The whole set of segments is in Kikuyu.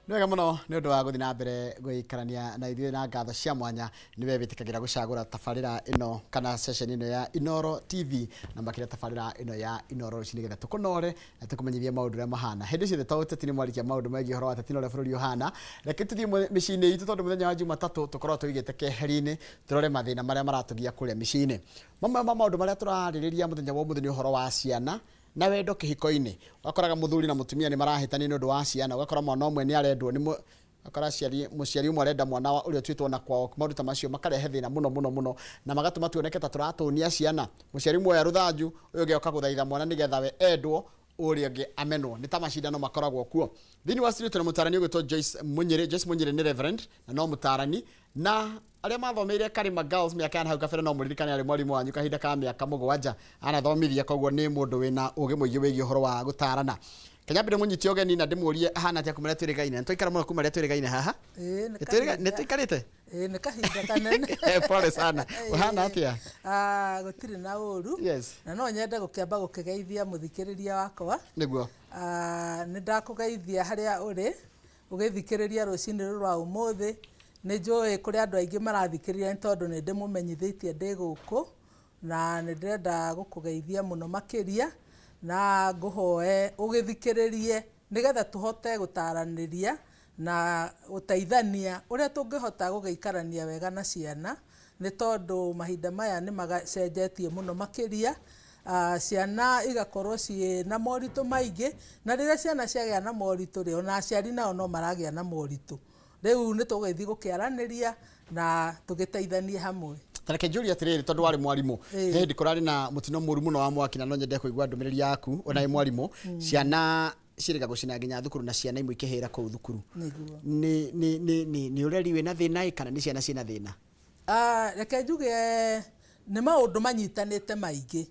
Nĩ wega mũno nĩ ũndũ wa gũthiĩ na mbere gũikarania na ithuĩ na ngatho cia mwanya nĩwe wĩtĩkagĩra gũcagũra tabarĩra ĩno kana session ĩno ya Inooro TV na makĩria tabarĩra ĩno ya Inooro Rũcinĩ nĩgetha tũkũnore na tũkũmenyithie maũndũ ũrĩa mahana. Hĩndĩ ciothe to ũteti nĩ mwarikia maũndũ megiĩ ũhoro wa ũteti na ũrĩa bũrũri ũhana. Reke tũthiĩ mĩciĩ-inĩ itũ tondũ mũthenya wa Jumatatũ tũkoragwo tũigĩte keheri-inĩ tũrore mathĩna marĩa maratũgia kũrĩa mĩciĩ-inĩ. Mamwe ma maũndũ marĩa tũrarĩrĩria mũthenya wa ũmũthĩ nĩ ũhoro wa ciana na wendo kĩhiko-inĩ. Ũgakoraga mũthuri na mũtumia nĩ marahĩtania nĩ ũndũ wa ciana, ũgakora mwana ũmwe nĩ arendwo nĩ ũgakora aciari, mũciari ũmwe arenda mwana wa ũrĩa ũtuĩtwo na kwao, maũndũ ta macio makarehe thĩna mũno mũno mũno na magatũma tuoneke ta tũratũnia ciana. Mũciari ũmwe oya rũthanju, ũyũ ũngĩ oka gũthaitha mwana nĩgetha we endwo, ũrĩa ũngĩ amenwo. Nĩ ta macindano makoragwo kuo. Thĩinĩ wa studio twĩna mũtarani ũgwĩtwo Joyce Mũnyĩrĩ. Joyce Mũnyĩrĩ nĩ reverend na no mũtarani na arĩa mathomeire Karima Girls mĩaka ya hau kabere no mũririkane arĩ mwarimũ wanyu kahinda ka mĩaka 7 anathomithia, koguo nĩ mũndũ wĩna ũgĩ mũingĩ wĩgiĩ ũhoro wa gũtarana. Kenya mbere mũnyite ũgeni na ndĩmũrie ahana atĩa kuma rĩrĩa twĩrĩgaine. Nĩ twaikara mũno kuma rĩrĩa twĩrĩgaine haha. Ĩĩ, nĩ Nĩ kahinda. tũikarĩte? Ĩĩ, nĩ kahinda kanene. Pole sana. Ũhana atĩa? Ah, gũtirĩ na ũru. Na no nyende gũkĩamba gũkĩgeithia mũthikĩrĩria wakwa. Nĩguo. Ah, nĩ ndakũgeithia harĩa ũrĩ ũgĩthikĩrĩria rũcinĩ rũrũ rwa ũmũthĩ. Nĩ njũĩ kũrĩ andũ aingĩ marathikĩrĩria nĩ tondũ nĩ ndĩmũmenyithĩtie ndĩ gũkũ na nĩ ndĩrenda gũkũgeithia mũno makĩria na ngũhoe ũgĩthikĩrĩrie nĩgetha tũhote gũtaranĩria na gũteithania ũrĩa tũngĩhota gũgĩikarania wega na ciana, nĩ tondũ mahinda maya nĩ macenjetie mũno makĩria, ciana igakorwo ciĩ na moritũ maingĩ, na rĩrĩa ciana ciagĩa na moritũ rĩ, ona aciari nao no maragĩa na moritũ. Rĩu nĩ tũgũgĩthiĩ gũkĩaranĩria na tũgĩteithanie hamwe. Ta reke njũrie atĩrĩrĩ, tondũ warĩ mwarimũ, he hĩndĩ kũrarĩ na mũtino mũru mũno wa mwaki na no nyende kũigua ndũmĩrĩri yaku ona wĩ mwarimũ, ciana ciĩrĩga gũcina nginya thukuru na ciana imwe ikĩhĩra kũu thukuru. Nĩguo. Nĩ nĩ nĩ nĩ nĩ ũreri wĩna thĩna ĩ kana nĩ ciana ciĩna thĩna? Ah, reke njuge nĩ maũndũ manyitanĩte maingĩ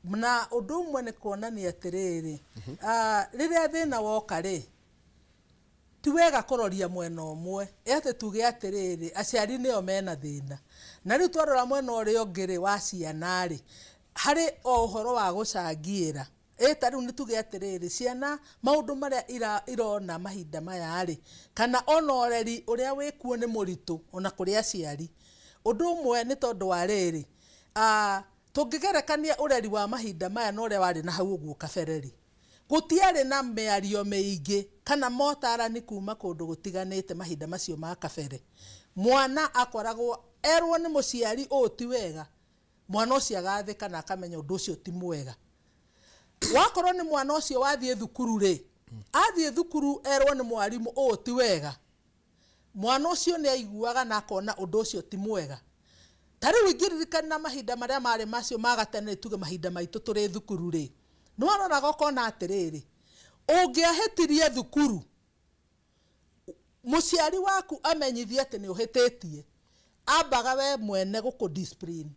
na ũndũ ũmwe nĩ kuonania atĩrĩrĩ, ah, rĩrĩa thĩna woka rĩ, ti wega kũroria mwena ũmwe ĩ atĩ tuge atĩrĩrĩ, aciari nĩo mena thĩna. Na rĩu twarora mwena ũrĩa ũngĩ rĩ wa ciana rĩ, harĩ o ũhoro wa gũcangĩra. Ĩ ta rĩu nĩ tuge atĩrĩrĩ, ciana maũndũ marĩa irona mahinda maya-rĩ, kana ona ũreri ũrĩa wĩkuo nĩ mũritũ ona kũrĩ aciari. Ũndũ ũmwe nĩ tondũ wa rĩrĩ, tũngĩgerekania ũreri wa mahinda maya na ũrĩa warĩ na hau ũguo kabere-rĩ, gũtiarĩ na mĩario mĩingĩ kana motarani kuma kũndũ gũtiganĩte mahinda macio ma kabere. Mwana akoragwo erwo nĩ mũciari ũũ ti wega, mwana ũcio agathĩka na akamenya ũndũ ũcio ti mwega. Wakorwo nĩ mwana ũcio wathiĩ thukuru rĩ, athiĩ thukuru erwo nĩ mwarimũ ũũ ti wega, mwana ũcio nĩ aiguaga na akona ũndũ ũcio ti mwega. Ta rĩu ingĩririkana mahinda marĩa marĩ macio ma gatene tuge mahinda maitũ tũrĩ thukuru rĩ, nĩ waroraga ũkona atĩrĩrĩ, ũngĩahĩtirie thukuru, mũciari waku amenyithie atĩ nĩ ũhĩtĩtie, ambaga we mwene gũkũ discipline.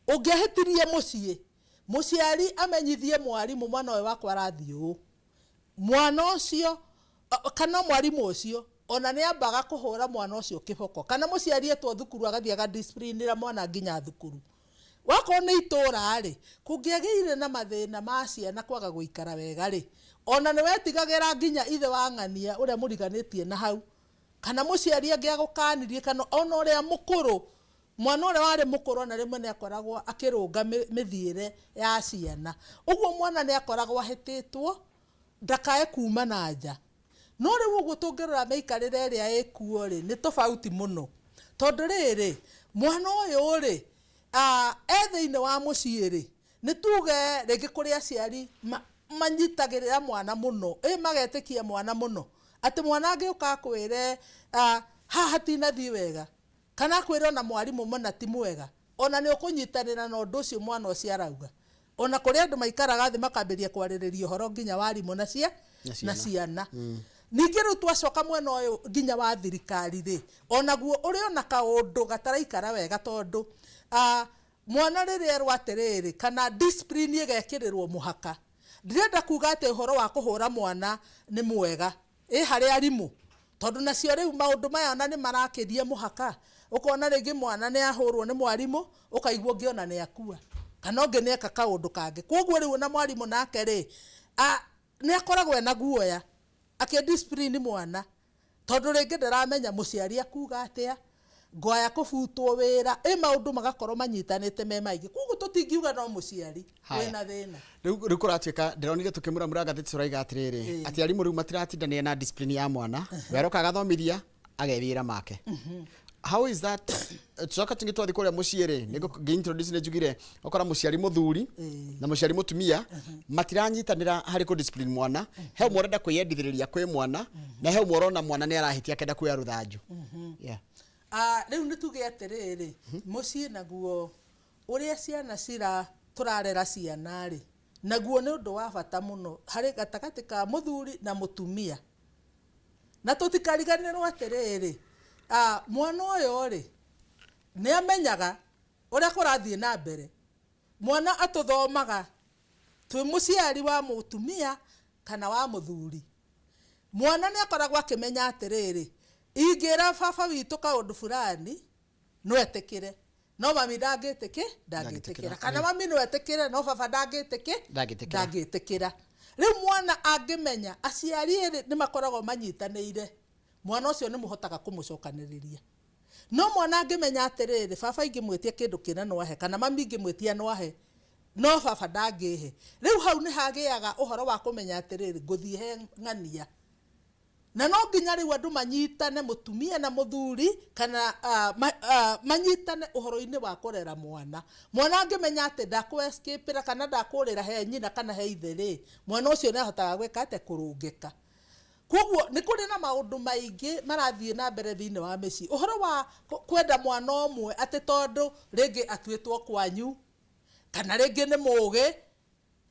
Ũngĩahĩtirie mũciĩ, mũciari amenyithie mwarimũ mwana ũyũ wakwa arathiĩ ũũ. Mwana ũcio kana mwarimũ ũcio ona nĩ ambaga kũhũra mwana ũcio kĩboko. Kana mũciari etwo thukuru agathiĩ aga discipline ra mwana nginya thukuru. Wakorwo nĩ itũra-rĩ, kũngĩagĩire na mathĩna ma ciana kwaga gũikara wega-rĩ, ona nĩ wetigagĩra nginya ithe wa ng'ania ũrĩa mũriganĩtie na hau, kana mũciari angĩagũkanirie, kana ona ũrĩa mũkũrũ, mwana ũrĩa warĩ mũkũrũ ona rĩmwe nĩ akoragwo akĩrũnga mĩthiĩre ya ciana. Ũguo mwana nĩ akoragwo ahĩtĩtwo ndakae kuma na nja. No rĩu ũguo tũngĩrora mĩikarĩre ĩrĩa ĩkuo-rĩ, nĩ tofauti mũno. Tondũ rĩrĩ, mwana ũyũ-rĩ, e thĩinĩ wa mũciĩ-rĩ, nĩ tuge rĩngĩ kũrĩ aciari manyitagĩrĩra mwana mũno, ĩ magetĩkia mwana mũno, atĩ mwana angĩũka akwĩre haha hatinathiĩ wega, kana akwĩre ona mwarimũ mũna ti mwega, ona nĩ ũkũnyitanĩra na ũndũ ũcio mwana ũcio arauga. Ona kũrĩ andũ maikaraga thĩ makambĩrĩria kwarĩrĩria ũhoro nginya wa arimũ na cia Na na ciana. ciana. Ningĩ rĩu twacoka mwena ũyũ nginya wa thirikari rĩ, onaguo ũrĩ ona kaũndũ gataraikara wega tondũ mwana rĩrĩa erwo atĩrĩrĩ, kana discipline ĩgekĩrĩrwo mũhaka, ndirenda kuga atĩ ũhoro wa kũhũra mwana nĩ mwega, Ĩ harĩ arimũ? Tondũ nacio rĩu maũndũ maya ona nĩ marakĩria mũhaka, ũkona rĩngĩ mwana nĩ ahũrwo nĩ mwarimũ, ũkaigua ũngĩ ona nĩ akua, kana ũngĩ nĩ eka kaũndũ kangĩ. Kwoguo rĩu ona mwarimũ nake rĩ, nĩ akoragwo ena guoya. Akĩ discipline mwana tondũ rĩngĩ ndaramenya mũciari akuga atĩa, ngwaya kũbutwo wĩra, ĩ maũndũ magakorwo manyitanĩte me maingĩ. Koguo tũtingiuga no mũciari Haya. wĩna thĩna. Rĩu kũratuĩka ndĩronire tũkĩmuramura ngathĩti tũraiga atĩrĩrĩ, atĩ arimũ rĩu matiratindanĩra na discipline ya mwana, we aroka agathomithia agethiĩra make. How is that? Tucoka tũngĩ twathiĩ kũrĩa mũciĩ rĩ, nĩ ngĩ-introduce nĩ njugire ũkora mũciari mũthuri na mũciari mũtumia matiranyitanĩra harĩ kũ discipline mwana. He ũmwe ũrenda kwĩyendithĩrĩria kwĩ mwana, na he ũmwe ũrona mwana nĩ arahĩtia akenda kuoya rũthanju. Yeah. Ah, rĩu nĩ tuge atĩrĩrĩ, mũciĩ naguo ũrĩa ciana cira tũrarera ciana rĩ, naguo nĩ ũndũ wa bata mũno harĩ gatagatĩ ka mũthuri na mũtumia. Na tũtikariganĩrwo atĩrĩrĩ, ah, mwana ũyũ rĩ, nĩ amenyaga ũrĩa kũrathiĩ na mbere. Mwana atũthomaga twĩ mũciari wa mũtumia kana wa mũthuri. Mwana nĩ akoragwo akĩmenya atĩrĩrĩ, ingĩra baba witũ kaũndũ fulani no etĩkĩre, no mami ndangĩtĩkĩra. Ndangĩtĩkĩra. Kana mami no etĩkĩre, no baba ndangĩtĩkĩra. Ndangĩtĩkĩra. Ndangĩtĩkĩra. Rĩu mwana angĩmenya aciari erĩ nĩ makoragwo manyitanĩire, mwana ũcio nĩ mũhotaga kũmũcokanĩrĩria. No mwana angĩmenya atĩrĩrĩ, baba ingĩmwĩtia kĩndũ kĩna no ahe, kana mami ingĩmwĩtia no ahe, no baba ndangĩhe. Rĩu hau nĩ hagĩaga ũhoro wa kũmenya atĩrĩrĩ, ngũthiĩ he ng'ania. Na no nginya rĩu andũ manyitane, mũtumia na mũthuri, kana manyitane ũhoro-inĩ wa kũrera mwana. Mwana angĩmenya atĩ ndakũ-escape-ĩra kana ndakũrĩra he nyina kana he ithe rĩ, mwana ũcio nĩ ahotaga gwĩka atĩa? Kũrũngĩka. Koguo nĩ kũrĩ na maũndũ maingĩ marathiĩ na mbere thĩinĩ wa mĩciĩ. Ũhoro wa kwenda mwana ũmwe atĩ tondũ rĩngĩ atuĩtwo kwanyu, kana rĩngĩ nĩ mũgĩ,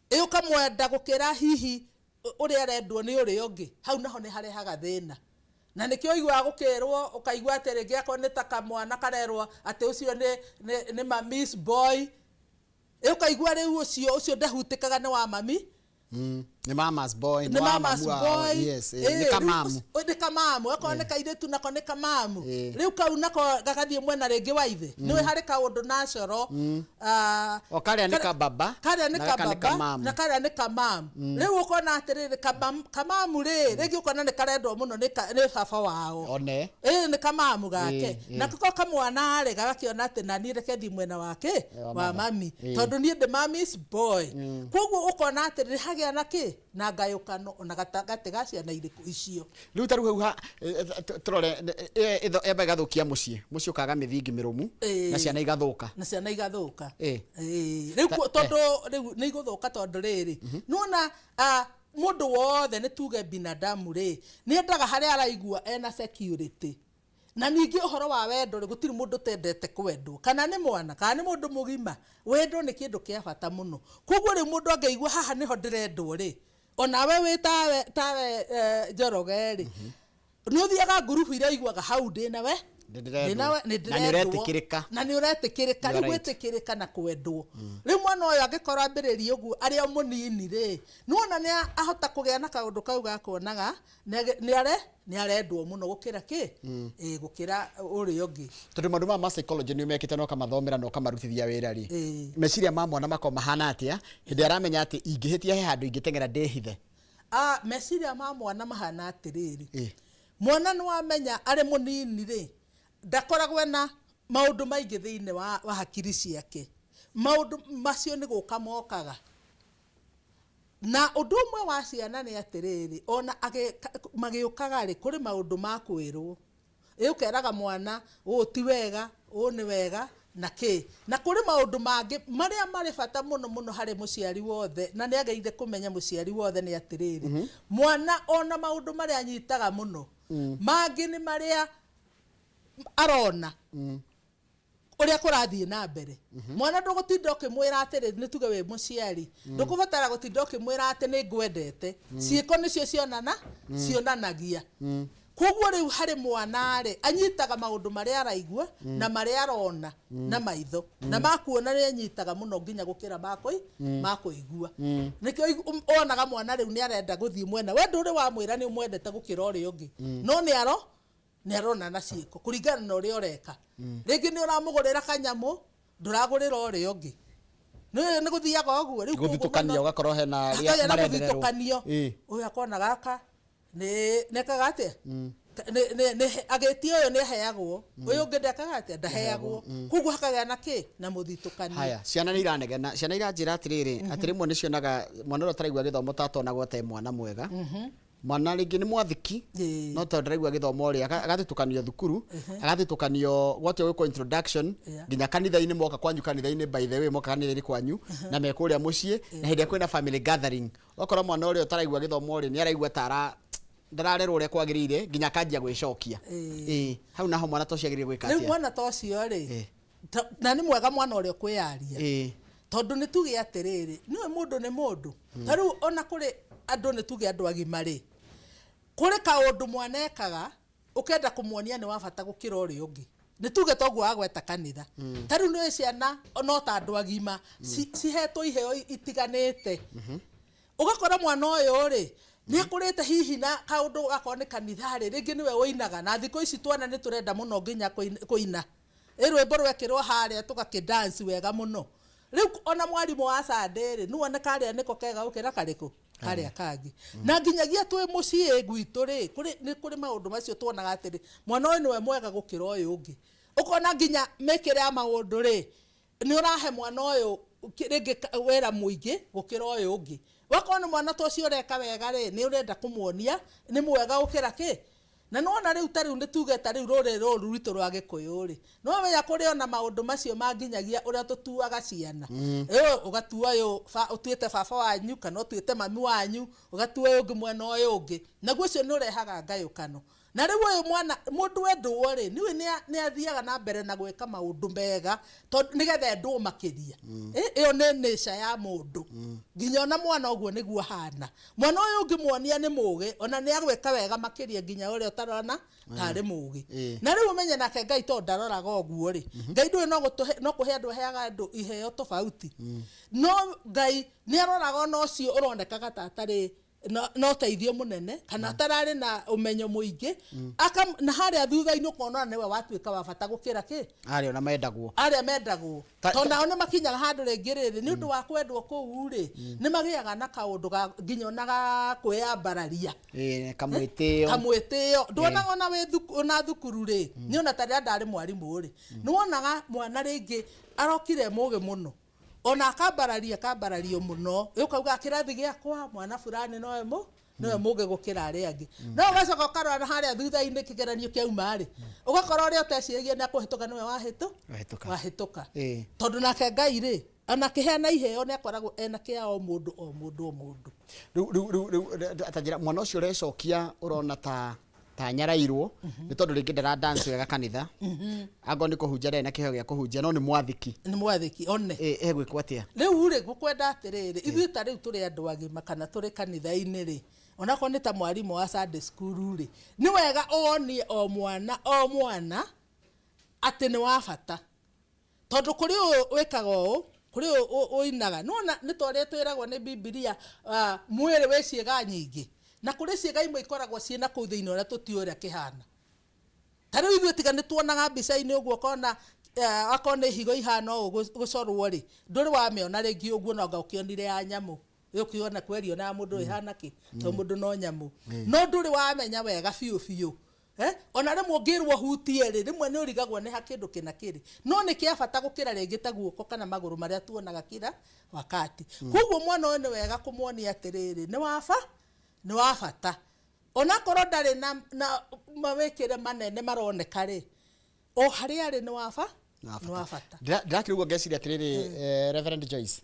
ĩ ũkamwenda gũkĩra hihi ũrĩa arendwo nĩ ũrĩa ũngĩ, hau naho nĩ harehaga thĩna. Na nĩkĩo ũiguaga gũkĩrwo, ũkaigua atĩ rĩngĩ akorwo nĩ ta kamwana karerwo atĩ ũcio nĩ mami's boy, ĩ ũkaigua rĩu ũcio ndahutĩkaga nĩ wa mami. Nĩ mama's boy, nĩ wa mama's mamu wao. boy. Yes, nĩ kamamu. Nĩ kamamu, akorwo nĩ kairĩtu nako nĩ kamamu. Rĩu kau nako gagathiĩ mwena rĩngĩ wa ithe. Nĩũĩ harĩ kaũndũ natural. O karĩa nĩ kababa, karĩa nĩ na gaka nĩ kababa, kamamu. Na karĩa nĩ kamamu. Rĩu ũkona atĩrĩrĩ, kamamu rĩ, rĩngĩ ũkona nĩ karendwo mũno nĩ baba wao. One. Ĩ, nĩ kamamu gake. Nako kamwana rĩ, gagakĩona atĩ naniĩ reke thiĩ mwena wake, Wa wa mama. mami. Tondũ niĩ ndĩ mami's boy. Koguo ũkona atĩrĩrĩ, hagĩa na kĩ? Na ngayũkano ona gatagatĩ ga ciana irĩkũ icio. Rĩu ta rĩu hau ha, tũrore, ĩmba ĩgathũkia mũciĩ, mũciĩ ũkaga mĩthingi mĩrũmu, na ciana igathũka. Na ciana igathũka. Rĩu tondũ rĩu nĩ igũthũka tondũ rĩrĩ, nĩwona, mũndũ wothe nĩ tuge binadamu rĩ, nĩ endaga harĩa araigua ena security. Na ningĩ ũhoro wa wendo rĩ, gũtirĩ mũndũ ũtendete kwendwo, kana nĩ mwana, kana nĩ mũndũ mũgima. Wendo nĩ kĩndũ kĩa bata mũno. Koguo rĩu mũndũ angĩigua haha nĩho ndĩrendwo rĩ, onawe wĩ tawe, Njoroge rĩ, nĩ ũthiaga ngurubu iria ũiguaga hau ndĩna we, Nĩ ndĩrendwo. ndĩna we, nĩ Na nĩ ndĩrendwo. ũretĩkĩrĩka. Na nĩ ũretĩkĩrĩka. You are Rĩu right. gwĩtĩkĩrĩka na kwendwo. Rĩu mwana ũyũ angĩkorwo ambĩrĩrie ũguo arĩ o mũnini rĩ, nĩwona nĩ ahota kũgĩa na kaũndũ kau ga kuonaga nĩ arendwo mũno gũkĩra kĩ? Gũkĩra ũrĩa ũngĩ. Tondũ maũndũ maya ma psychology nĩ ũmekĩte na ũkamathomera na ũkamarutithia wĩra rĩ. Meciria ma mwana makoragwo mahana atĩa hĩndĩ ĩrĩa aramenya atĩ ingĩhĩtia he handũ ingĩteng'era ndĩhithe? Meciria ma mwana mahana atĩrĩrĩ. Mwana nĩ wamenya arĩ mũnini rĩ, ndakoragwo ena maũndũ maingĩ thĩinĩ wa hakiri ciake. Maũndũ macio nĩ gũka mokaga. Na ũndũ ũmwe wa ciana nĩ atĩrĩrĩ, ona magĩũkaga rĩ, kũrĩ maũndũ ma kwĩrwo. Ĩ ũkeraga mwana, ũũ ti wega, ũũ nĩ wega, na kĩ. Na kũrĩ maũndũ mangĩ marĩa marĩ bata mũno mũno harĩ mũciari wothe, na nĩ agĩrĩire kũmenya mũciari wothe nĩ atĩrĩrĩ, mwana ona maũndũ marĩa anyitaga mũno, mangĩ nĩ marĩa arona. Ũrĩa kũrathiĩ na mbere. Mwana ndũgũtinda ũkĩmwĩra atĩrĩ, nĩ tuge wĩ mũciari, ndũkũbatara gũtinda ũkĩmwĩra atĩ nĩ ngwendete. Ciĩko nĩcio cionanagia. Koguo rĩu harĩ mwana rĩ, anyitaga maũndũ marĩa araigua na marĩa arona na maitho. Na makuona nĩ anyitaga mũno nginya gũkĩra makũigua. Nĩkĩo wonaga mwana rĩu nĩ arenda gũthiĩ mwena. We ndũrĩ wamwĩra nĩ ũmwendete gũkĩra ũrĩa ũngĩ. No nĩ arona na ciĩko kũringana na ũrĩa ũreka. Rĩngĩ nĩ ũramũgũrĩra kanyamũ, ndũragũrĩra ũrĩa ũngĩ. Nĩ gũthiaga ũguo. Rĩu koguo Gũthitũkanio, mwana ũgakorwo hena arĩa Hakagĩa na marendererwo. mũthitũkanio. Ũyũ akona gaka Nĩ nĩekaga atĩa? Agĩtia ũyũ nĩ aheagwo, ũyũ ũngĩ ndekaga atĩa? Ndaheagwo. Koguo hakagĩa na kĩ? Na mũthitũkanio. Haya, ciana nĩ iranegena, ciana iranjĩra atĩrĩrĩ, atĩ rĩmwe nĩ cionaga mwana ũrĩa ũtaraigua gĩthomo ta atonagwo ta e mwana mwega. Mwana rĩngĩ nĩ mwathĩki, no tondũ ndaraigua gĩthomo rĩ, agathitũkanio thukuru, agathitũkanio gwatua gwĩkwo introduction, nginya kanitha-inĩ moka kwanyu kanitha-inĩ, by the way, moka kanitha-inĩ kwanyu, na me kũrĩa mũciĩ, na hĩndĩ ĩrĩa kwĩna family gathering, ũgakora mwana ũrĩa ũtaraigua gĩthomo rĩ, nĩ araigua ta ara ndararerwo ũrĩa kwagĩrĩire, nginya akanjia gwĩcokia. Ĩĩ, hau naho mwana ta ũcio agĩrĩire gwĩka Rĩu atĩa? Mwana ta ũcio rĩ, na nĩ mwega mwana ũrĩa ũkwĩyaria, tondũ nĩ tuge atĩrĩrĩ, nĩwe mũndũ nĩ mũndũ. Ta rĩu ona kũrĩ andũ, nĩ tuge andũ agima rĩ, kũrĩ kaũndũ mwana ekaga ũkenda kũmuonia nĩ wa bata gũkĩra ũrĩa ũngĩ. Nĩ tuge toguo wagweta kanitha, ta rĩu nĩ ciana no ta andũ agima cihetwo iheo itiganĩte. Ũgakora mwana ũyũ rĩ, nĩ akũrĩte hihi na kaũndũ gakorwo nĩ kanitha rĩ, rĩngĩ nĩwe ũinaga. Na thikũ ici twana nĩ tũrenda mũno nginya kũina ĩ rwĩmbo rwekĩrwo harĩa, tũgakĩ dance wega mũno. Rĩu ona mwarimũ wa Sunday rĩ, nĩwone karĩa nĩko kega gũkĩra karĩkũ karĩa kangĩ. Na nginyagia twĩ mũciĩ gwitũ rĩ, kũrĩ nĩ kũrĩ maũndũ macio tuonaga atĩrĩ, mwana ũyũ nĩwe mwega gũkĩra ũyũ ũngĩ. Ũkona nginya mĩkĩre ya maũndũ rĩ, nĩ ũrahe mwana ũyũ rĩngĩ wĩra mũingĩ gũkĩra ũyũ ũngĩ. Wakorwo nĩ mwana ta ũcio ũreka wega rĩ, nĩ ũrenda kũmuonia nĩ mwega gũkĩra kĩ. Na nĩwona rĩu, ta rĩu nĩ tuge ta rĩu rũrĩrĩ rũrũ rwitũ rwa Gĩkũyũ rĩ, nĩwamenya kũrĩ ona maũndũ macio manginyagia ũrĩa tũtuaga ciana. Ĩ ũgatua ũyũ ũtuĩte baba wanyu kana ũtuĩte mami wanyu, ũgatua ũyũ ũngĩ mwena ũyũ ũngĩ, naguo ũcio nĩ ũrehaga ngayũkano. Na rĩu ũyũ mwana mũndũ endwo rĩ, nĩũĩ nĩ athiaga na mbere na gwĩka maũndũ mega tondũ nĩgetha endwo makĩria. Ĩyo nĩ nature ya mũndũ. Nginya ona mwana ũguo nĩguo ahana. Mwana ũyũ ũngĩmuonia nĩ mũgĩ, ona nĩ agwĩka wega makĩria nginya ũrĩa ũtarona tarĩ mũgĩ. Na rĩu ũmenye nake Ngai tondũ ndaroraga ũguo rĩ, Ngai ndũĩ no gũtũhe, no kũhe andũ aheaga andũ iheo tofauti. No Ngai nĩ aroraga ona ũcio ũronekaga ta atarĩ na ũteithio mũnene kana atararĩ na ũmenyo mũingĩ, na harĩa thutha-inĩ ũkona nĩwe watuĩka wa bata gũkĩra kĩ? Arĩa ona mendagwo. Arĩa mendagwo. Tondũ nao nĩ makinyaga handũ rĩngĩ rĩrĩ, nĩ ũndũ wa kwendwo kũu rĩ, nĩ magĩaga na kaũndũ ga nginya ona ga kwĩyambararia. Ĩĩ, kamwĩtĩo. Kamwĩtĩo. Nduonaga ona wĩ ona thukuru rĩ, niĩ ona ta rĩrĩa ndarĩ mwarimũ rĩ, nĩwonaga mwana rĩngĩ arokire mũgĩ mũno, ona akambararia akambarario mũno, ũkauga kĩrathi gĩakwa mwana fulani nowe mũ nĩwe mũgĩ gũkĩra arĩa angĩ. No ũgacoka ũkarora na harĩa thutha-inĩ kĩgeranio kĩauma rĩ, ũgakora ũrĩa ũteciragia nĩ akũhĩtũka nĩwe wahĩtũ Wahĩtũka. Wahĩtũka. Tondũ nake Ngai rĩ, ona akĩheana iheo nĩ akoragwo ena kĩa o mũndũ o mũndũ o mũndũ. Rĩu ta njĩra, mwana ũcio ũrecokia ũrona ta nyarairwo nĩ tondũ rĩngĩ ndara dance wega kanitha, angorwo nĩ kũhunjia ndarĩ na kĩheo gĩa kũhunjia, no nĩ mwathĩki. Nĩ mwathĩki one. Ĩ egwĩkwo atĩa? Rĩu rĩ, ngũkwenda atĩrĩrĩ, ithuĩ ta rĩu tũrĩ andũ agima kana tũrĩ kanitha-inĩ rĩ, onakorwo nĩ ta mwarimũ wa Sunday school rĩ, nĩ wega wonie o mwana o mwana atĩ nĩ wa bata. Tondũ kũrĩ ũyũ wĩkaga ũũ, kũrĩ ũyũ ũinaga. Nĩwona nĩ ta ũrĩa twĩragwo nĩ Bibilia, mwĩrĩ wĩ ciĩga nyingĩ, na kũrĩ ciĩga imwe ikoragwo ciĩ na kũu thĩinĩ ũrĩa tũtiũĩ ũrĩa kĩhana. Ta rĩu ithuĩ tiga nĩ tuonaga mbica-inĩ ũguo, ũkona akorwo nĩ higo ihana ũũ gũcorwo rĩ, ndũrĩ wamĩona rĩngĩ ũguo, no anga ũkĩonire ya nyamũ. Ũkĩona kweri ona ya mũndũ ĩhana kĩ, tondũ mũndũ no nyamũ. No ndũrĩ wamenya wega biũ biũ. Ona rĩmwe ũngĩrwo hutie rĩ, rĩmwe nĩ ũrigagwo nĩ ha kĩndũ kĩna kĩrĩ. No nĩ kĩa bata gũkĩra rĩngĩ ta guoko kana magũrũ marĩa tuonaga kila wakati. Koguo mwana ũyũ nĩ wega kũmuonia atĩrĩrĩ, nĩ wa ba, nĩ wa bata. Onakorwo ndarĩ na mawĩkĩre manene maroneka rĩ, o harĩa arĩ nĩ wa ba, nĩ wa bata. Ndĩrakĩrigwo ngeciria atĩrĩrĩ, Reverend Joyce,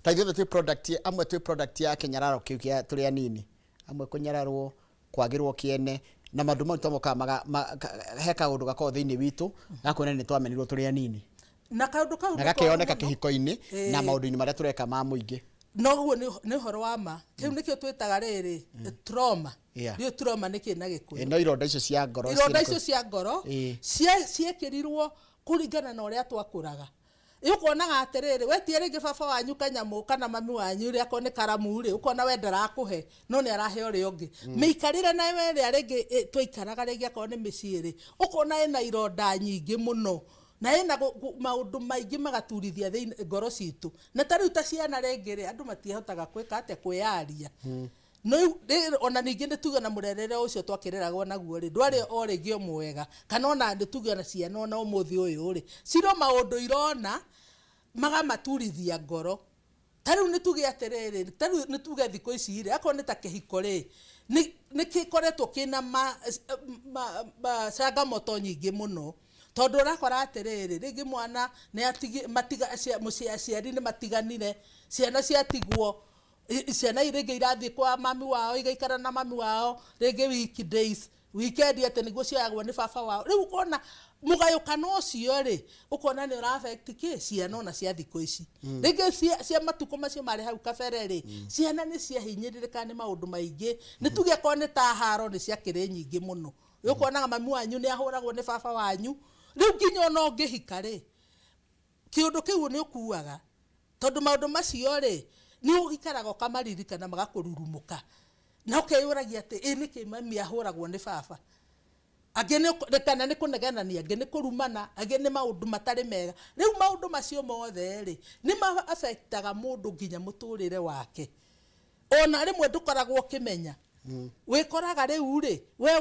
ta ithuothe twĩ product, amwe twĩ product ya kĩnyararo kĩu kĩa tũrĩ anini, amwe kũnyararwo, kwagĩrwo kĩene, na maũndũ mau tomokaga he kaũndũ gakoragwo thĩinĩ witũ gakuonania nĩ twamenirwo tũrĩ anini. Na kaũndũ kau na nĩ koru gakeyoneka mũno. Kĩhiko-inĩ na maũndũ-inĩ marĩa tũreka ma mũingĩ. Noguo nĩ ũhoro wa ma. Kĩu nĩkĩo twĩtaga rĩrĩ trauma. Ndiũĩ trauma nĩ kĩ na Gĩkũyũ. No ironda icio cia ngoro ironda ciĩna icio cia ngoro ciekĩrirwo kũringana na ũrĩa twakũraga. Ũkonaga atĩrĩrĩ, wetie rĩngĩ baba wanyu kanyamũ kana mami wanyu rĩ, akorwo nĩ karamu rĩ, ũkona we ndarakũhe no nĩ arahe ũrĩa ũngĩ. Mĩikarĩre nayo ĩrĩa rĩngĩ twaikaraga rĩngĩ akorwo nĩ mĩciĩ rĩ, ũkona ĩna ironda nyingĩ mũno na ĩna maũndũ maingĩ magaturithia thĩinĩ ngoro citũ. Na ta rĩu ta ciana rĩngĩ rĩ, andũ matihotaga gwĩka atĩa? Kwĩyaria. No rĩu ona ningĩ nĩ tuge na mũrerere ũcio twakĩreragwo naguo rĩ, ndwarĩ o rĩngĩ o mwega, kana ona nĩ tuge ona ciana ona ũmũthĩ ũyũ rĩ, ciro maũndũ irona magamaturithia ngoro. Ta rĩu nĩ tuge atĩrĩrĩ, ta rĩu nĩ tuge thikũ ici rĩ, akorwo nĩ ta kĩhiko rĩ, nĩ gĩkoretwo kĩna ma changamoto nyingĩ mũno, tondũ ũrakora atĩrĩrĩ, rĩngĩ mwana nĩ atigi, matiga, aciari nĩ matiganire, ciana ciatigwo, ciana rĩngĩ irathiĩ kwa mami wao, igaikara na mami wao rĩngĩ weekdays, weekend atĩ nĩguo cioyagwo nĩ baba wao. Rĩu ũkona mũgayũkano ũcio rĩ, ũkona nĩ ũra affect kĩ ciana ona cia thikũ ici. Rĩngĩ cia matukũ macio marĩ hau kabere rĩ, ciana nĩ ciahinyĩrĩrĩkaga nĩ maũndũ maingĩ. Nĩ tuge akorwo nĩ ta haro nĩ ciakĩrĩ nyingĩ mũno. Rĩu ũkonaga mami wanyu nĩ ahũragwo nĩ baba wanyu. Rĩu nginya ona ũngĩhika rĩ, kĩũndũ kĩu nĩ ũkuaga, tondũ maũndũ macio rĩ, nĩ ũikaraga ũkamaririkana magakũrurumũka. Na ũkeyũragia atĩ ĩ nĩkĩ mami ahũragwo nĩ baba. Angĩ nĩ kana nĩ kũnegenania, angĩ nĩ kũrumana, angĩ nĩ maũndũ matarĩ mega. Rĩu maũndũ macio mothe rĩ, nĩ ma affectaga mũndũ nginya mũtũrĩre wake. Ona rĩmwe ndũkoragwo ũkĩmenya. Wĩkoraga rĩu rĩ, we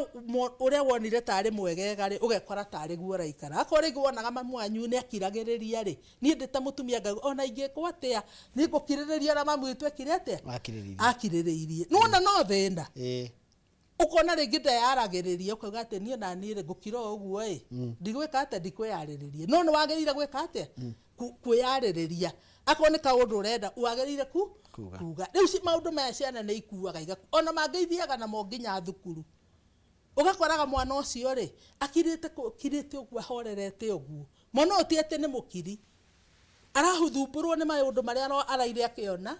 ũrĩa wonire tarĩ mwegega rĩ, ũgekora tarĩ guo ũraikara. Akorwo rĩngĩ wonaga mamu wanyu nĩ akiragĩrĩria rĩ, niĩ ndĩ ta mũtumia ngauga ona ingĩkwo atĩa, niĩ ngũkirĩrĩria ũrĩa mamu witũ ekire atĩa? Akirĩrĩirie. Akirĩrĩirie. Nĩwona no thĩna. Ũkona rĩngĩ ndeyaragĩrĩria, ũkauga atĩ niĩ na niĩ rĩ, ngũkira o ũguo ĩ, ndigwĩka atĩa, ndikwĩyarĩrĩria. No nĩ wagĩrĩire gwĩka atĩa? Kwĩyarĩrĩria. Akorwo nĩ kaũndũ ũrenda, wagĩrĩire Kuga. kuga. Rĩu maũndũ maya ciana nĩ ikuaga, ona mangĩ ithiaga namo nginya thukuru. Ũgakoraga mwana ũcio rĩ, akirĩte kirĩte ũguo, ahorerete ũguo. Mwana ũyũ ti atĩ nĩ mũkiri. Arahuthumbũrwo nĩ maũndũ marĩa araire akĩona.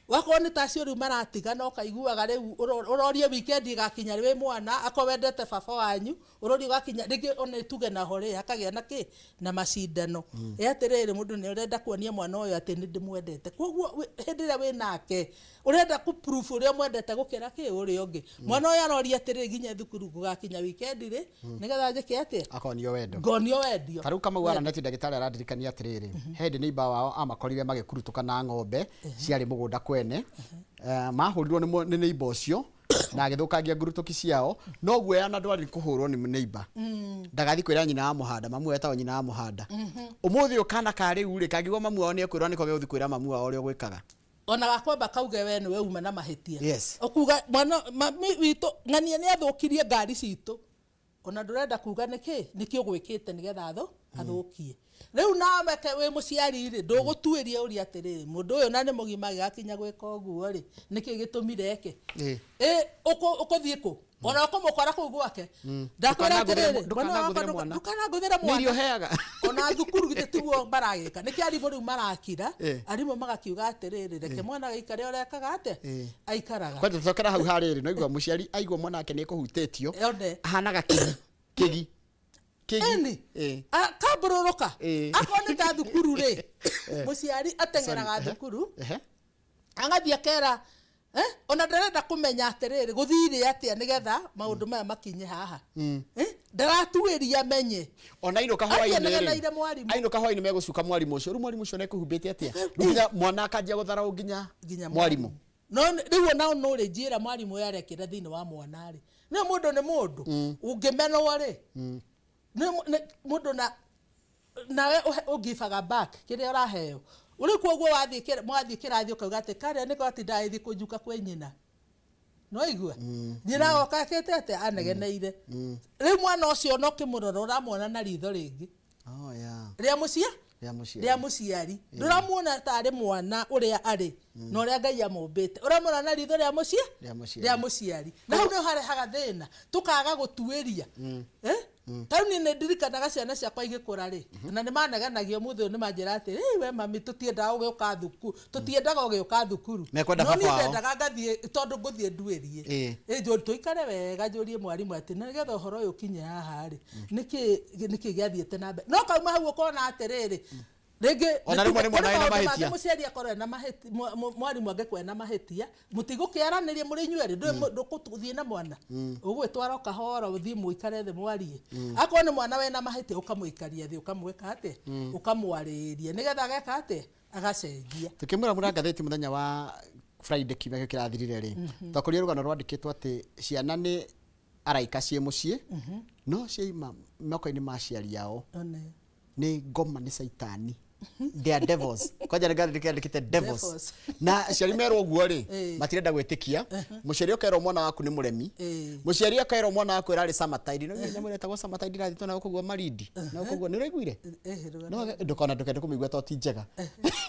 Wakorwo nĩ ta acio rĩu maratigana, ũkaiguaga rĩu ũrorie weekend ĩgakinya wĩ mwana, akorwo wendete baba wanyu, ũrorie ũgakinya rĩngĩ ona tuge naho rĩ, hakagĩa na kĩ? Na macindano. Ĩ atĩrĩrĩ, mũndũ nĩ ũrenda kuonia mwana ũyũ atĩ nĩ ndĩmwendete. Koguo hĩndĩ ĩrĩa wĩ nake, ũrenda kũ prove ũrĩa ũmwendete gũkĩra kĩ ũrĩa ũngĩ. Mwana ũyũ aroria atĩrĩrĩ, nginya thukuru gũgakinya weekend rĩ, nĩgetha njĩke atĩa? Akonio wendo. Ngonio wendio. Ta rĩu Kamau araneti ndagĩtarĩ arandirikania atĩrĩrĩ, he hĩndĩ neighbor wao amakorire magĩkurutũka na ng'ombe ciarĩ mũgũnda kwene. Mahũrirwo nĩ neighbor ũcio na agĩthũkangia ngurutũki ciao, no guoya na ndwari kũhũrwo nĩ neighbor. Ndagathiĩ kwĩra nyina wa mũhanda, mamu etagwo nyina wa mũhanda. Ũmũthĩ ũyũ kana ka rĩu rĩ, kangĩigua mamu wao nĩ ekwĩrwo nĩko gegũthiĩ kwĩra mamu wao ũrĩa ũgwĩkaga. Ona gakwamba kauge we nĩwe uma na mahĩtia. Yes. Ũkuga mwana mami witũ ng'ania nĩ athũkirie ngari citũ. Ona ndũrenda kuga nĩkĩ, nĩkĩ ũgwĩkĩte nĩgetha athũkie. Rĩu nawe wĩ mũciari rĩ, ndũgũtuĩria ũria atĩrĩrĩ, mũndũ ũyũ na nĩ mũgima agĩgakinya gwĩka ũguo rĩ, nĩkĩ gĩtũmire eke? Ũkũthiĩ kũ? Ona ũkũmũkora kũu gwake. Ndakwĩra atĩrĩrĩ, mwana wakwa Ndũkanangũthĩre mwana. ndũkanangũthĩre Nĩ mwana. irio heaga. Ona thukuru githĩ tiguo maragĩka. Nĩkĩo arimũ rĩu marakira, arimũ magakiuga atĩrĩrĩ, reke mwana aikare ũrĩa ekaga atĩa? Aikaraga. Kwanja tũcokera hau harĩrĩ, no igua mũciari aigua mwana wake nĩ ekũhutĩtio, One. ahanaga kĩgi. Kĩgi. Kĩgi. Ĩni. Akambũrũrũka. Akorwo nĩ ta thukuru rĩ, mũciari ateng'eraga Sorry. thukuru, agathiĩ akera, ona ndarenda kũmenya atĩrĩrĩ, gũthire atĩa nĩgetha maũndũ maya makinye haha. Ndaratuĩria menye. Ona ainũka hwaĩ-inĩ rĩ, Akĩnegenaire mwarimũ. Ainũka hwaĩ-inĩ megũcuka mwarimũ ũcio. Rĩu mwarimũ ũcio nĩekũhumbĩte atĩa? Rĩu nginya mwana akanjia gũtharaũ nginya Nginya mwarimũ. No rĩu ona no ũrĩ njĩra mwarimũ ũyũ arekĩra thĩinĩ wa mwana rĩ. Nĩ mũndũ nĩ mũndũ. Ũngĩmenwo rĩ, nĩ mũndũ na nawe ũngibaga back kĩrĩa ũraheo. Rĩu koguo wathiĩ kĩrathi ũkauga atĩ karĩa nĩko atindaga agĩthiĩ kũnjuka kwĩ nyina. No igua? Nyina agoka akĩte atĩa? Anegeneire. Rĩu mwana ũcio ona ũkĩmũrora ũramuona na ritho rĩngĩ. Oh, yeah. Rĩa mũciĩ? Rĩa mũciari. Rĩa mũciari. Ndũramuona tarĩ mwana ũrĩa arĩ, na ũrĩa Ngai amũmbĩte. Ũramuona na ritho rĩa mũciĩ? Rĩa mũciari. Rĩa mũciari. Na hau nĩho harehaga thĩna, tũkaga gũtuĩria. Ta rĩu niĩ nĩ ndirikanaga ciana ciakwa igĩkũra rĩ, na nĩ manegenagia ũmũthĩ ũyũ nĩ manjĩra atĩ, Ĩ, we mami, tũtiendaga ũgĩũka thukuru, tũtiendaga ũgĩũka thukuru. Mekwenda No baba niĩ wao. ndendaga ngathiĩ, tondũ ngũthiĩ nduĩrie. Ĩ, tũikare wega, njũrie mwarimũ atĩ, nĩgetha ũhoro ũyũ ũkinye haha rĩ, nĩkĩ gĩathiĩte na mbere? No kauma hau ũkona atĩrĩrĩ, rĩngĩ Ona rĩmwe nĩ mwana kũrĩ wĩna maũndũ mangĩ mahĩtia. mũciari akorwo ena mahĩtia, mwarimũ angĩkorwo ena mahĩtia, mũtigũkĩaranĩria mũrĩ inyuĩ erĩ, ndũgũthiĩ na mwana. Ũgwĩtwara ũkahora, ũthiĩ mũikare thĩ mwarie. Akorwo nĩ mwana wĩna mahĩtia, ũkamũikaria thĩ, ũkamwĩka atĩa? Ũkamwarĩria, nĩgetha ageka atĩa? Agacenjia. Tũkĩmũra mũra ngathĩti mũthenya wa Friday kiumia gĩkĩ kĩrathirire rĩ, twakorire rũgano rwandĩkĩtwo atĩ ciana nĩ araika ciĩ mũciĩ, no ciaima moko-inĩ ma aciari ao One. nĩ ngoma, nĩ caitani, they are devils. Kwanja nĩ ngandĩkĩte devils. Devils. Na aciari merwo ũguo rĩ, matirenda gwĩtĩkia. Mũciari ũkerwo mwana waku nĩ mũremi, mũciari akerwo mwana waku ĩrarĩ summertide, no nyamũ ĩrĩa ĩtagwo summertide ĩrathitwo na gũkũ guo Malindi, na gũkũ guo nĩ ũraiguire? Rũgano. No ndũkona, ndũkende kũmĩigua to ti njega.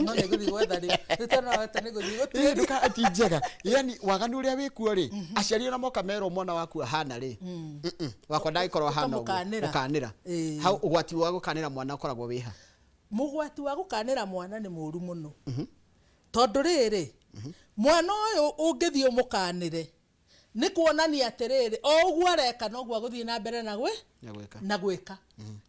No nĩ ngũthiĩ gwetha rĩu. Rĩu tondũ weta nĩ ngũthiĩ gũtuĩria. Nduka ti njega, yani waganu ũrĩa wĩkuo rĩ, aciari ona moka merwo mwana waku ahana rĩ, wakwa ndagĩkorwo ahana ũguo. Ũkamũkanĩra. Ũkanĩra. Hau ũgwati wa gũkanĩra mwana ũkoragwo wĩha? Mũgwati wa gũkanĩra mwana nĩ mũru mũno, tondũ rĩrĩ, mwana ũyũ ũngĩthiĩ ũmũkanĩre nĩ kuonania atĩrĩrĩ, o ũguo areka noguo agũthiĩ na mbere na gwĩ Na gwĩka. Na gwĩka,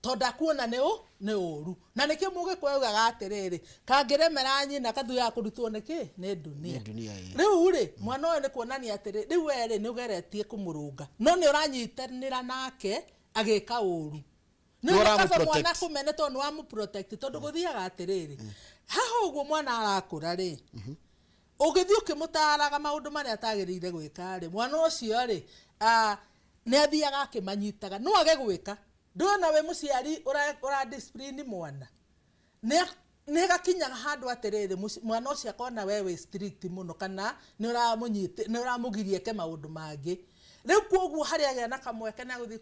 tondũ akuona nĩ ũ nĩ ũru. Na nĩkĩo mũgĩkũyũ augaga atĩrĩrĩ, kangĩremera nyina kathuaga kũrutwo nĩkĩ nĩ dunia. Nĩ dunia, ĩĩ. Rĩu rĩ, mwana ũyũ nĩ kuonania atĩrĩ, rĩu we rĩ, nĩ ũgeretie kũmũrũnga, no nĩ ũranyitanĩra nake agĩka ũru. Nĩ Nĩ kaba ũramũ-protect. mwana kũmene, tondũ nĩ wamũ-protect. Tondũ gũthiaga atĩrĩrĩ, haha ũguo mwana arakũra rĩ, ũgĩthiĩ ũkĩmũtaraga maũndũ marĩa atagĩrĩire gwĩka rĩ, mwana ũcio rĩ, nĩ athiaga akĩmanyitaga. No age gwĩka, ndũrona wĩ mũciari ũra discipline mwana, nĩ gakinyaga handũ atĩrĩrĩ, mwana ũcio akona we wĩ strict mũno, kana nĩ ũramũnyiti, nĩ ũramũgiria eke maũndũ mangĩ. Rĩu koguo harĩa agĩa na kamweke na gũthiĩ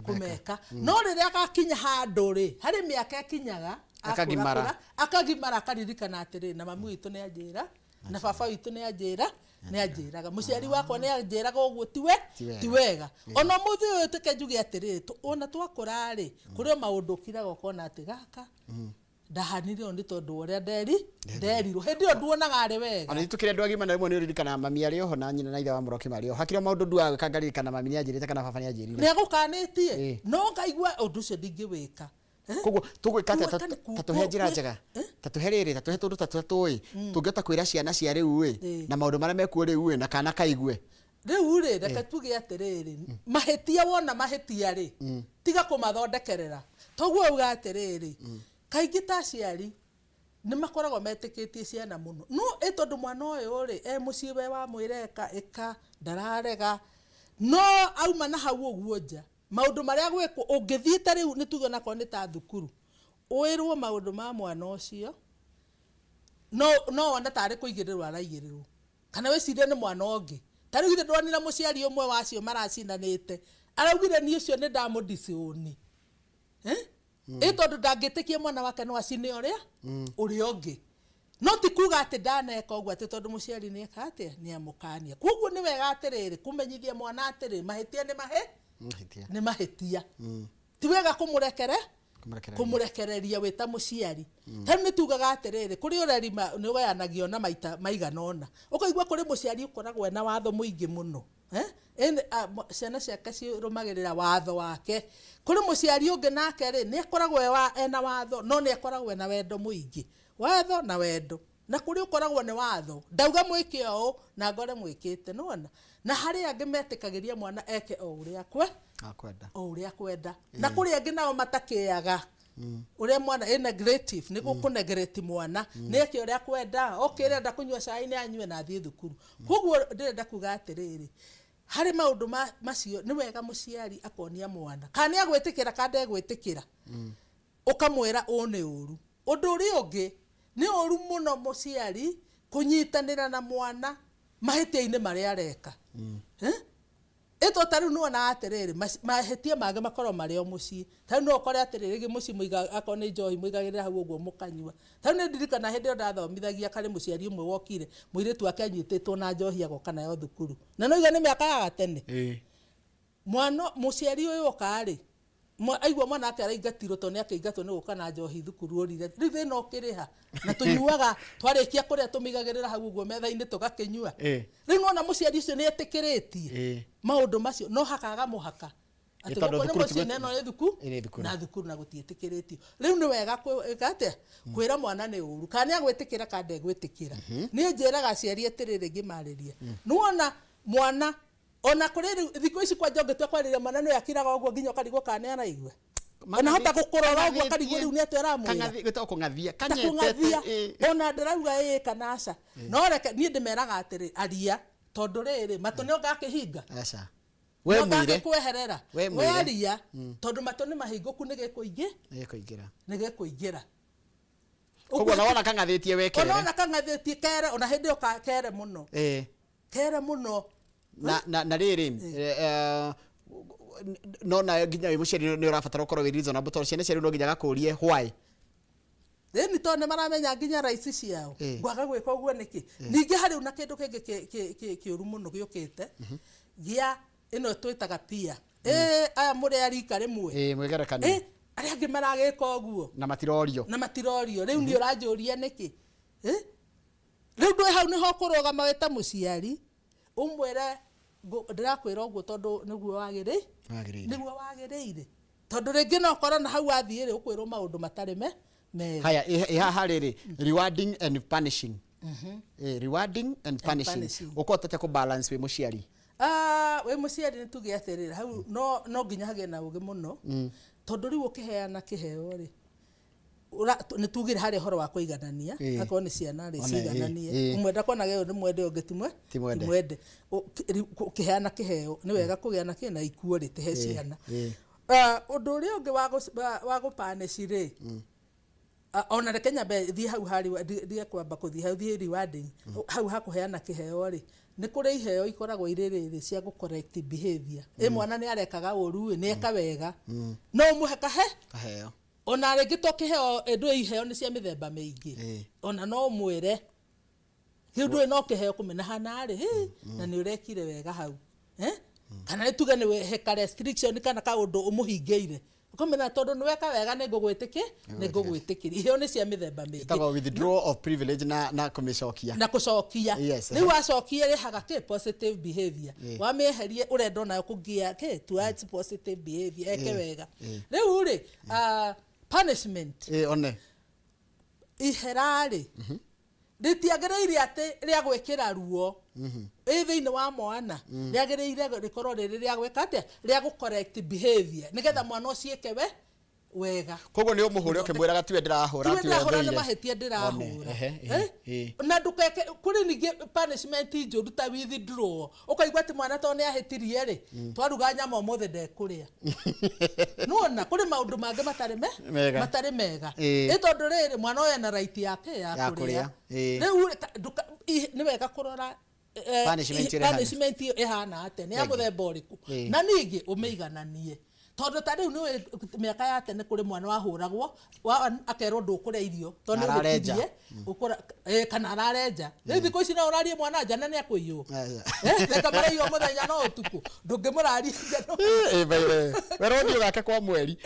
kũmeka. No rĩrĩa agakinya handũ rĩ, harĩ mĩaka ĩkinyaga Akagimara. akũrakũra, akagimara, akaririkana atĩrĩrĩ, na mami witũ nĩ anjĩra, na baba witũ nĩ anjĩra, nĩ anjĩraga, mũciari wakwa nĩ anjĩraga ũguo tiwe Ti wega. Ti wega. Ona ũmũthĩ ũyũ tũke njuge atĩrĩrĩ, ona twakũra rĩ, kũrĩ o maũndũ ũkiraga ũkona atĩ gaka ndahanire ũũ nĩ tondũ wa ũrĩa nderirwo hĩndĩ ĩyo, nduonaga arĩ wega. Ona ithuĩ tukĩrĩ andũ agima, na rĩmwe nĩ ũririkanaga mami arĩ oho na nyina na ithe wa mũroki marĩ oho, hakĩrĩ o maũndũ nduaga gwĩka ngaririkana mami nĩ anjĩrĩte kana baba nĩ anjĩrire. Nĩ agũkanĩtie. No ngaigua ũndũ ũcio ndingĩwĩka. Koguo tũgwĩka atĩa? Gwĩka nĩ Ta tũhe njĩra njega, ta tũhe rĩrĩ, ta tũhe tũndũ ta tũrĩa tũĩ tũngĩhota kwĩra ciana cia rĩu ĩ, na maũndũ marĩa mekuo rĩu ĩ, na kana kaigue. Rĩu rĩ, reke tuge atĩrĩrĩ, mahĩtia, wona mahĩtia rĩ, tiga kũmathondekerera. Toguo auga atĩrĩrĩ, kaingĩ ta aciari nĩ makoragwo metĩkĩtie ciana mũno, no ĩ tondũ mwana ũyũ rĩ, e mũciĩ, we wamwĩra ĩka, ĩka, ndararega, no auma na hau ũguo nja, maũndũ marĩa gwĩkwo, ũngĩthiĩ ta rĩu nĩ tuge onakorwo nĩ ta thukuru, wĩrwo maũndũ ma mwana ũcio, no wone tarĩ kũigĩrĩrwo araigĩrĩrwo, kana wĩcirie nĩ mwana ũngĩ. Ta rĩu githĩ ndwonire mũciari ũmwe wacio maracindanĩte araugire, "Niĩ ũcio nĩ ndamũdiciũni," ĩ tondũ ndangĩtĩkia mwana wake no acine ũrĩa ũrĩa ũngĩ. No ti kuga atĩ ndaneka ũguo atĩ tondũ mũciari nĩ eka atĩa, nĩ amũkania. Koguo nĩ wega atĩrĩrĩ, kũmenyithia mwana atĩrĩ, mahĩtia nĩ mahĩ Mahĩtia. Nĩ mahĩtia, ti wega kũmũrekere Kũmũrekereria. Kũmũrekereria wĩ ta mũciari. Tarĩu nĩ tugaga atĩrĩrĩ, kũrĩ ũreri nĩ ũgayanagio na maita maigana ũna. Ũkaigua kũrĩ mũciari ũkoragwo ena watho mũingĩ mũno. Eh? Ciana ciake cirũmagĩrĩra watho wake. Kũrĩ mũciari ũngĩ nake rĩ, nĩ akoragwo ena watho, no nĩ akoragwo ena wendo mũingĩ, watho na wendo. Na kũrĩ ũkoragwo nĩ watho, ndauga mwĩke ũũ na ngore mwĩkĩte nĩwona. Na harĩ angĩ metĩkagĩria mwana eke o ũrĩa kwe Akwenda. O ũrĩa kwenda. Na kũrĩ angĩ nao matakĩaga ũrĩa mwana ĩ negative, nĩ gũkũ mwana nĩ eke ũrĩa kwenda. Okay, ĩrenda kũnyua cai, nĩ anyue na athiĩ thukuru. Koguo ndĩrenda kuga atĩrĩrĩ, harĩ maũndũ macio nĩ wega mũciari akonia mwana, kana nĩ agwĩtĩkĩra kana ndegwĩtĩkĩra, ũkamwĩra ũũ nĩ ũru. Ũndũ ũrĩa ũngĩ nĩ ũru mũno mũciari kũnyitanĩra na mwana mahĩtia-inĩ marĩa areka. Eh? Ĩto ta rĩu nĩwonaga atĩrĩrĩ, mahĩtia mangĩ makorwo marĩ o mũciĩ. Ta rĩu no ũkore atĩrĩrĩ, rĩngĩ mũciĩ mũiga akorwo nĩ njohi mũigagĩrĩra hau ũguo mũkanyua. Ta rĩu nĩ ndirikana hĩndĩ ĩyo ndathomithagia, karĩ mũciari ũmwe wokire, mũirĩtu wake anyitĩtwo na njohi agoka nayo thukuru, na no iga nĩ mĩaka ya gatene. Mwana mũciari ũyũ oka rĩ, aigua mwana wake araingatirwo tondũ nĩ akĩingatwo nĩ gũka na njohi thukuru. Ũrire rĩu thĩna ũkĩrĩha na tũnyuaga twarĩkia kũrĩa, tũmĩigagĩrĩra hau ũguo metha-inĩ tũgakĩnyua. Rĩu nona mũciari ũcio nĩ etĩkĩrĩtie maũndũ macio, no hakaga mũhaka atĩ Tondũ gũkũ nĩ thukuru mũciĩ na ĩno nĩ Ĩrĩ thukuru. Na thukuru na gũtiĩtĩkĩrĩtio. Rĩu nĩ wega gwĩka atĩa, kwĩra mwana nĩ ũru, kana nĩ agwĩtĩkĩra kana ndegwĩtĩkĩra. Niĩ njĩraga aciari atĩrĩrĩ, ngĩmarĩria, nĩwona mwana ona kũrĩ rĩu thikũ ici kwanja ũngĩtua kwarĩria mwana nĩ akiraga ũguo nginya ũkarigwo kana nĩ araigua. Ona hota gũkũrora ũguo akarigwo rĩu nĩ atĩa ũramwĩra. Kang'athi gwĩtagwo kũng'athia. Ta kũng'athia. Kanyetete. Ona ndĩrauga ĩĩ kana aca, no reke niĩ ndĩmeraga atĩrĩ, aria, tondũ rĩrĩ matũ nĩ ngakĩhinga. Aca, we No mwĩre. ngagĩkweherera. We mwĩre. Wearia, tondũ matũ nĩ mahingũku, nĩ gĩkũingĩ Nĩgĩkũingĩra. Nĩ gĩkũingĩra. Koguo ona wona kang'athĩtie, wekere. Ona kang'athĩtie, kere, ona hĩndĩ ĩyo kere mũno. Kere mũno. Na rĩrĩ, no nayo nginya wĩ mũciari nĩ ũrabatara ũkorwo wĩ reasonable, tondũ ciana cia rĩu no nginya gakũrie why. Ĩni, tondũ nĩ maramenya nginya rights ciao. Ngwaga gwĩka ũguo nĩkĩ? Ningĩ harĩ na kĩndũ kĩngĩ kĩũru mũno gĩũkĩte gĩa ĩno twĩtaga peer. Aya mũrĩ a rika rĩmwe. Ĩĩ, mwĩgerekano. Arĩa angĩ maragĩka ũguo. Na matirorio. Na matirorio. Rĩu niĩ ũranjũria nĩkĩ? Rĩu ndũĩ hau nĩho ũkũrũgama wĩ ta mũciari, ũmwĩre, "Ndĩrakwĩra ũguo tondũ nĩguo wagĩrĩ Wagĩrĩire. Nĩguo wagĩrĩire, tondũ rĩngĩ no ũkorwo na hau wathiĩ rĩ, ũkwĩrwo maũndũ matarĩ me mega. Haya, ĩ haha rĩrĩ, rewarding and punishing. Rewarding and punishing. Punishing. Ũkũhota atĩa kũ balance wĩ mũciari? Ah, wĩ mũciari, nĩ tuge atĩrĩrĩ, hau no nginya hagĩe na ũgĩ mũno, tondũ rĩu ũkĩheana kĩheo rĩ, nĩ tugire harĩ ũhoro wa kũiganania. Akorwo nĩ ciana rĩ, One, ciigananie. Ũmwe ndakonage ũyũ nĩ mwende, ũngĩ ti Ti mwende. Mwende. Ũkĩheana kĩheo nĩ wega kũgĩa na kĩ na equality he ciana. Ah, ũndũ ũrĩa ũngĩ wa gũpanish rĩ, ah, ona reke nyambe thiĩ hau harĩ ndige kwamba kũthiĩ hau, thiĩ rewarding hau hakũheana kĩheo rĩ, nĩ kũrĩ iheo ikoragwo irĩ rĩrĩ cia gũ correct behavior. Ĩ mwana nĩ arekaga ũru ĩ, nĩ eka wega, no ũmũhe kahe. Kaheo. Ona rĩngĩ to kĩheo, ndũĩ iheo nĩ cia mĩthemba mĩingĩ. Ona no ũmwĩre kĩu ndũĩ no kĩheo kũmena hana rĩ, "Hĩ, na nĩ ũrekire wega hau." Kana nĩ tuge nĩ wehe ka restriction kana kaũndũ ũmũhingĩire, ũkamenya tondũ nĩ weka wega, nĩ ngũgwĩtĩkĩria. Iheo nĩ cia mĩthemba mĩingĩ. Ĩtagwo withdrawal of privilege na kũmĩcokia. Na kũcokia. Rĩu wacokia ĩrehaga kĩ positive behavior. Wamĩeherie, ũrenda onayo kũgia kĩ towards positive behavior, eke wega. Rĩu rĩ, ah, punishment, Ĩ one. Ihera rĩ, rĩtiagĩrĩire atĩ rĩa gwĩkĩra ruo ĩ thĩinĩ wa mwana, rĩagĩrĩire rĩkorwo rĩrĩ rĩa gwĩka atĩa, rĩa gũ correct behavior, nĩgetha mwana ũcio eke we wega. Koguo nĩ ũmũhũre ũkĩmwĩraga tiwe ndĩrahũra. Tiwe Tiwe ndĩrahũra, nĩ thũire. mahĩtia ndĩrahũra. One, ehe, Eh? Na ndũkeke kũrĩ ningĩ punishment njũru ta withdraw, ũkaigua atĩ mwana to nĩ ahĩtirie rĩ, twaruga nyama ũmũthĩ ndekũrĩa. Nĩwona kũrĩ maũndũ mangĩ matarĩ me Mega. Matarĩ mega. Ĩ tondũ rĩrĩ, mwana ũyũ ena right yake ya Ya kũrĩa. kũrĩa. Rĩu rĩ, nĩ wega kũrora Punishment ĩrĩa ĩhana. Punishment ĩyo ĩhana atĩa, nĩ ya Thengiũ. mũthemba ũrĩkũ. Na ningĩ ũmĩigananie, tondũ ta rĩu nĩũĩ mĩaka ya tene kũrĩ mwana wahũragwo akerwo ndũkũrĩa irio tondũ Na ararenja. nĩ ũhĩtirie, kana ararenja. Rĩu thikũ ici no ũrarie mwana nja na nĩ akũiywo. Reka maraiywo mũthenya, no ũtukũ ndũngĩmũraria nja Ĩ, by the way, werwo ũthiĩ ũgake kwa mweri.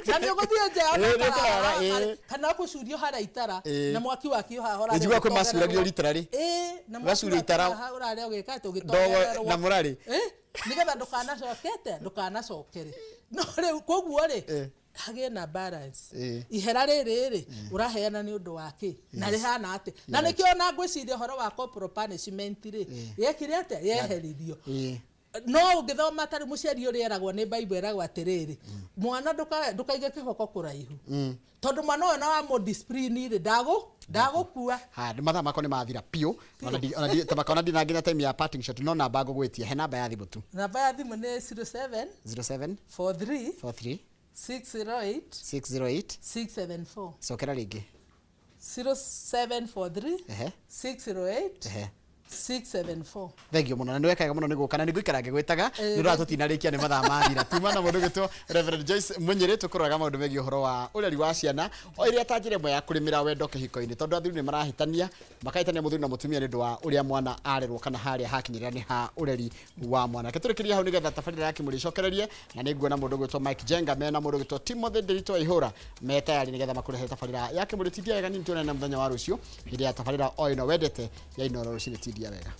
Na nĩ ũgũthiĩ nja. Ĩ, nĩ ũkũrara, ĩ. Kana ũkũcurio harĩa itara na mwaki wakio haha ũrarĩa Njiguaga kwĩ ũgĩtongererwo. macuragio literally. Ĩ, na mwaki Ũgacurio wakio itara. haha ũrarĩa ũgĩka atĩ Ndogo ũgĩtongererwo. na mũrarĩ. Nĩgetha ndũkanacokete ndũkanacokere. No rĩu koguo rĩ, hagĩe na balance. Ihera rĩrĩ rĩ, ũraheana nĩ ũndũ wa kĩ na rĩhana atĩ, na nĩkĩo ona ngwĩciria ũhoro wa corporal punishment rĩ, yekire atĩa, yeheririo. No ũngĩthoma tarĩ mũciari ũrĩa eragwo nĩ Bible, ĩragwo atĩrĩrĩ, mwana ndũkaige kĩboko kũraihu, tondũ mwana ũyũ na wamũ discipline rĩ, ndagũkua. Ha, mathaa makwa nĩ mathira biũ. Ona ndina nginya time ya parting shot, no namba ngũgwĩtia, he namba ya thimũ tu. Namba ya thimũ nĩ 07 07 43 43 608 608 674. Cokera rĩngĩ. 0743 608 674. Thengio mũno na nĩ wekaga mũno nĩ gũka, na nĩ ngũikara ngĩgwĩtaga nĩ ũndũ wa tũtinarĩkia nĩ mathaa mathira. Tuma na mũndũ gwĩtwo Reverend Joyce Munyĩrĩ, tũkũroraga maũndũ megiĩ ũhoro wa ũreri wa ciana o ĩrĩa ta njĩra ĩmwe ya kũrĩmĩra wendo kĩhiko-inĩ, tondũ athuri nĩ marahĩtania, makahĩtania mũthuri na mũtumia nĩ ũndũ wa ũrĩa mwana arerwo kana harĩa hakinyĩrĩra nĩ ha ũreri wa mwana. Reke tũrĩkĩrie hau nĩgetha tabarĩra ya Kĩmũrĩ ĩcokererie, na nĩ nguona mũndũ gwĩtwo Mike Jenga mena mũndũ gwĩtwo Timothy Ndĩritũ Waihũra me tayari nĩgetha makũrehe tabarĩra ya Kĩmũrĩ. Tindia wega nini, tuonane mũthenya wa rũciũ hĩndĩ ya tabarĩra o ĩno wendete ya Inooro Rũcinĩ. Tindia wega.